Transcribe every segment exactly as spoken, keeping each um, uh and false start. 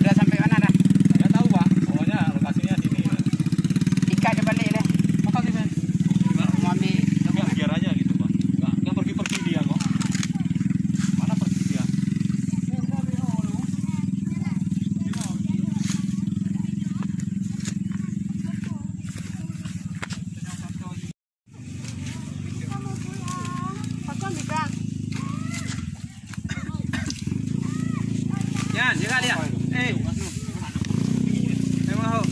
Sudah sampai mana dah? Nggak tahu, Pak. Pokoknya lokasinya sini. Ikat dia balik deh. Apa sih, Bang? Mau ambil. Biar aja gitu, Pak. Nggak, nggak pergi-pergi dia kok. Mana pergi dia? Yan, jaga dia. Eh. Tengok ho.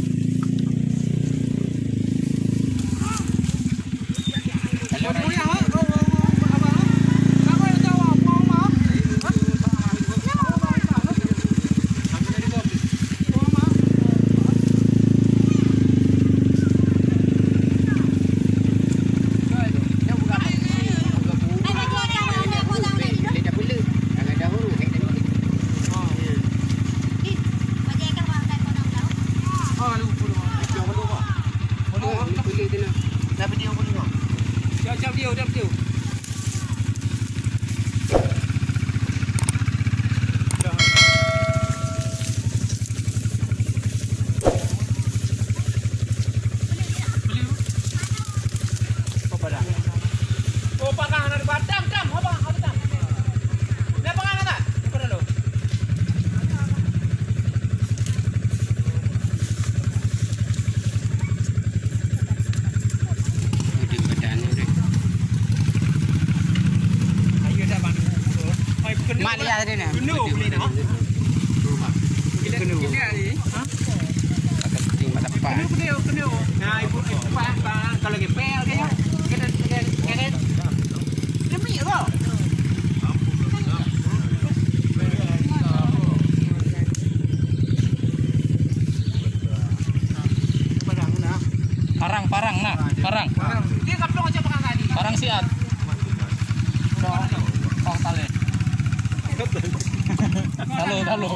Mak lihat tadi ni. Kena, kena. Kena, kena. Nah, ibu, ibu, pak, pak, kalau gepeng, kena, kena, kena. Demi apa? Parang, parang, nah, parang. Parang siat. Tong, tong tali. Talo, talo.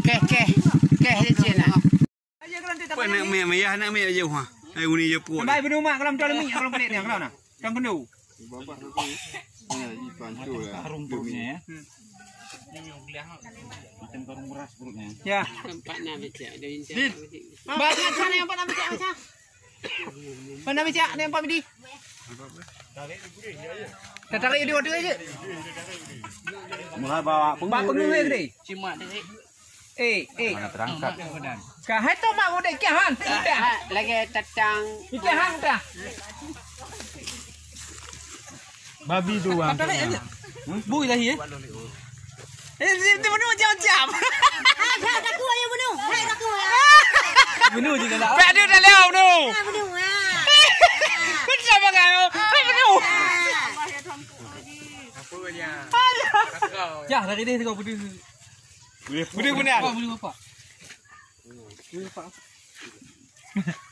Keh, keh, keh licin ah. Pue nak mie, mie, yah nak mie jauh ha. Ai uni je pue. Bai benu mak kalau betul mie kalau pelik ni kalau na. Kan kenu. Harum perutnya ya. Macam karung beras perutnya. Ya. Nampak nak becak ada insan. Banyak sana yang pernah becak macam. Pernah becak ada yang Pak Bidi. Tatarik di wadah aja. Mula bawa pengurus. Pak pengurus gede. Cuma dek. Eh, eh. Mana terangkat? Ka hai tu mak udah kiahan. Udah. Lagi tatang. Kiahan dah. Babi tu bang. Bui lahir. Eh, dia, dia bunuh macam-macam. Hai, hai, takut aja bunuh. Hai, takut. Bunuh juga dah. Pek dia dah lewat bunuh. Ha, bunuh. Ha. Macam mana? Hai, bunuh. Ha. Apa dia? Yah, dari dia tengok bunuh. Bunuh, bunuh. Bunuh bapak. Bunuh bapak.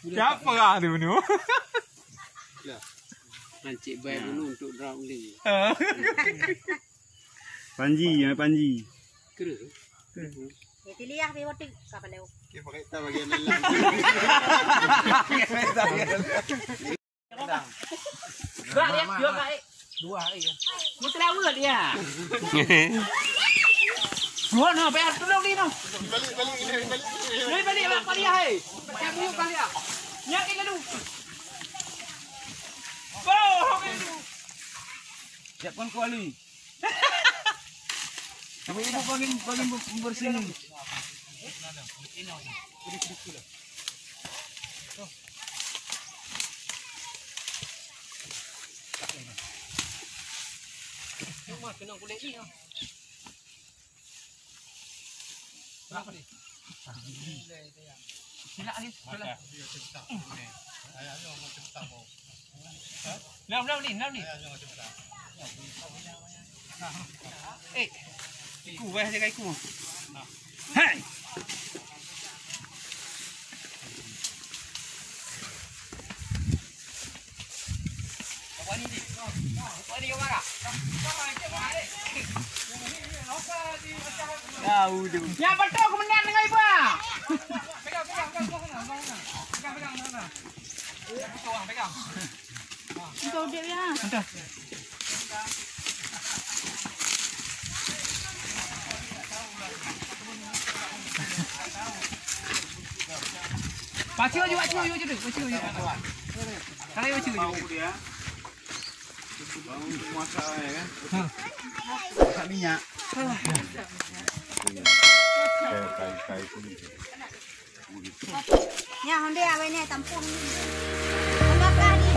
Siapa lah dia bunuh? Mancik bai dulu untuk drop ni. Panji, ya, Panji. Kira. Ya, pilih ya, pilih waktu. Kapan lewat? Okey, pakai tak bagian dalam. Bak dia, dua kali. Dua kali ya. Mesti lama dia. Dua no, payah tolong ni no. Balik, balik, balik, balik. Balik, balik, balik, balik, hai. Macam buyuk kali ya. Nyak ni lalu. Boh, ni. Siapkan kuali. Ibu-ibu bagi, bagi bersih ni. Cuma kena kulit ni. Silap lagi, silap. Lom, lom ni, lom ni. Eh, iku, weh, jaga iku. Hai. Nyang beutôi keumeunang deungon iba. Engkau udep ya. Baca juga, baca juga, baca juga. Baca juga. Kalau baca juga. Baru masak, ya kan? Masak minyak. Kai, kai, kai pun. Nyan, honde awai ni tampung ni. Anggaplah ni.